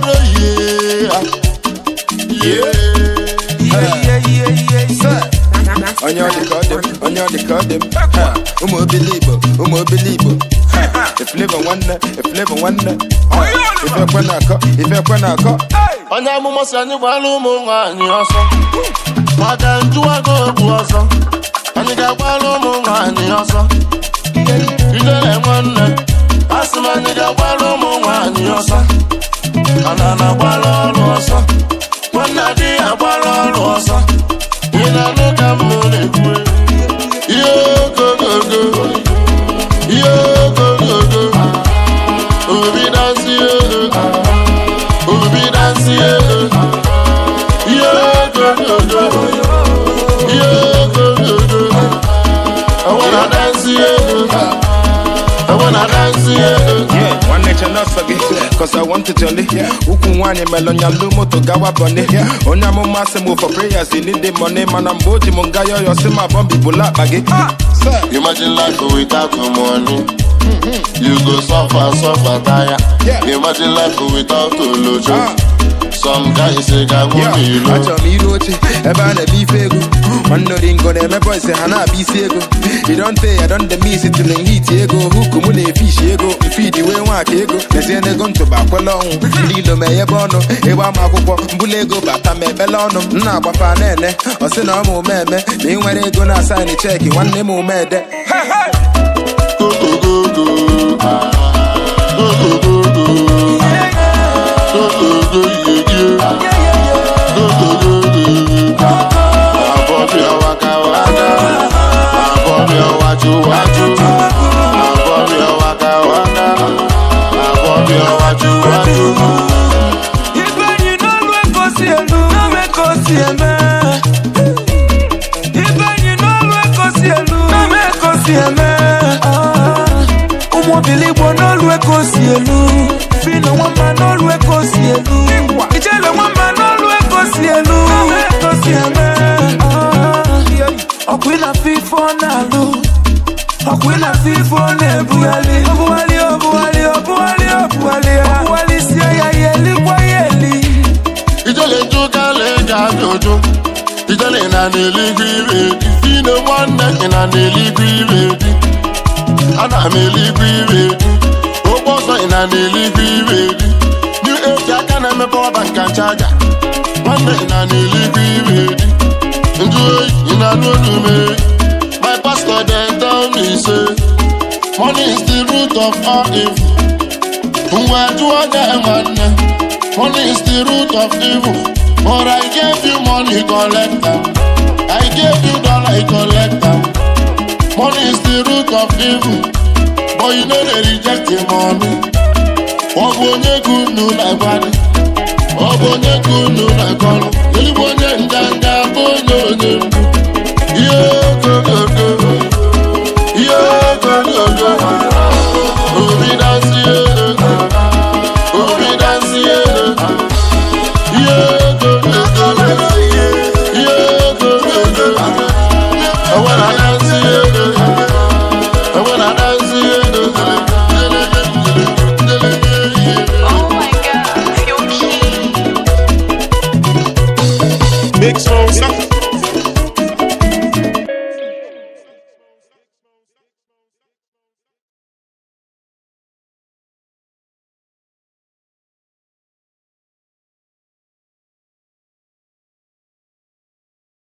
Aro yeah. Yeah. Onye ọ dị ka ọ dị m, onye ọ dị ka ọ dị m. Ha, ụmụ obili Igbo, ụmụ obili Igbo. Ha, Eflavour nwanne, Eflavour nwanne. Ha, ife ekwe na-akọ, ife ekwe na-akọ. Onye amụma si anyị gbara ụmụ nwaanyị ọsọ maka njụwago okwu ọsọ. Anyị ga-agbara ụmụ nwaanyị ọsọ. Ijele nwanne, asị m, anyị ga-agbara ụmụ nwaanyị ọsọ. Ana na-agbara ọrụ ọsọ, nwanne adị agbara ọrụ ọsọ. Ị na-anụ ka m na-ekwu? Ihe ogogogo, ihe ogogogo, obi dansi, obi dansi, ihe ogogogo, ihe ogogogo. I wanna dance, yeah. I wanna dance, yeah. Yeah, nwanne che n'ọsọ gị, 'cause I want to jolly. Ukwu nwaanyị melụ moto gawa bọni. Onye amụma sị m for prayers you need the money, mana mgbe o ji m nga yọyọ sị ma bọmbi bụla akpa gị. Sir. Imagine life without money. You go suffer, suffer, tire. Imagine life without olojo. Some guys say, "Ga Yeah, go." Achọrọ m iru oche ebe a na-eme ife ego. Nwanne oringo na-eme boys ha na-abịa isi ego. I don tey, I don dey miss till hit ego. Huku mụ na-efishi ego mfidi wee nwaka ego. Lezie n'ego ntụba akwela ọnwụ ndị ilo ma enyebe ọnụ ịgba m akwụkwọ mbụla ego bata ma ekpele ọnụ m na-agbafa na-ene. Ọ sị na ọ ma ume eme ma ị nwere ego na asaịnị check nwanne m ume ede. Go, go, go, go. Go, go, go, go. Go, go, go, yeah. Go, go, go, go. Abọ́bí waka waka. Abọ́bí wájú wájú. Abọ́bí waka waka. Abọ́bí wájú wájú. Ibe enyi n'olu ego si elu, n'ome ka o si eme. Ibe enyi n'olu ego si elu, n'ome ka o si eme. Ah, ụmụ obiligbo n'olu ego si elu. Fino nwamba n'olu ego si elu. Ijele nwamba n'olu ego si elu, n'ome ka o si eme. Ah, ọkwa ị na-afụ ife ọ na-alụ, ọkwa ị na-afụ ife ọ na-ebugharị, obugharị, obugharị, obugharị, obugharị ya, obugharị sie ya, ya elikwa ya eli. Ijele njụkala eji ajụjụ. Ijele na n'eluigwe ire dị. Fino nwanne, ị na n'eluigwe ire dị. Ana m eluigwe ire dị. Okpu ọzọ, ị na n'eluigwe ire dị. New Age aka na-emepe ọba nka nchaja. Nwanne, ị na n'eluigwe ire dị. Njụ oyi, ị na-anụ olu m e. My pastor dey tell me say money is the root of all evil. Ngwa jụọ ya, nwanne. Money is the root of evil. But I gave you money, collect am. I gave you dollar, you collect am. Money is the root of evil. But you no dey reject the money. Ọ bụ onye ka unu na-agwadị? Ọ bụ onye ka unu na-akọrọ? Ezigbo onye nganga bụ onye.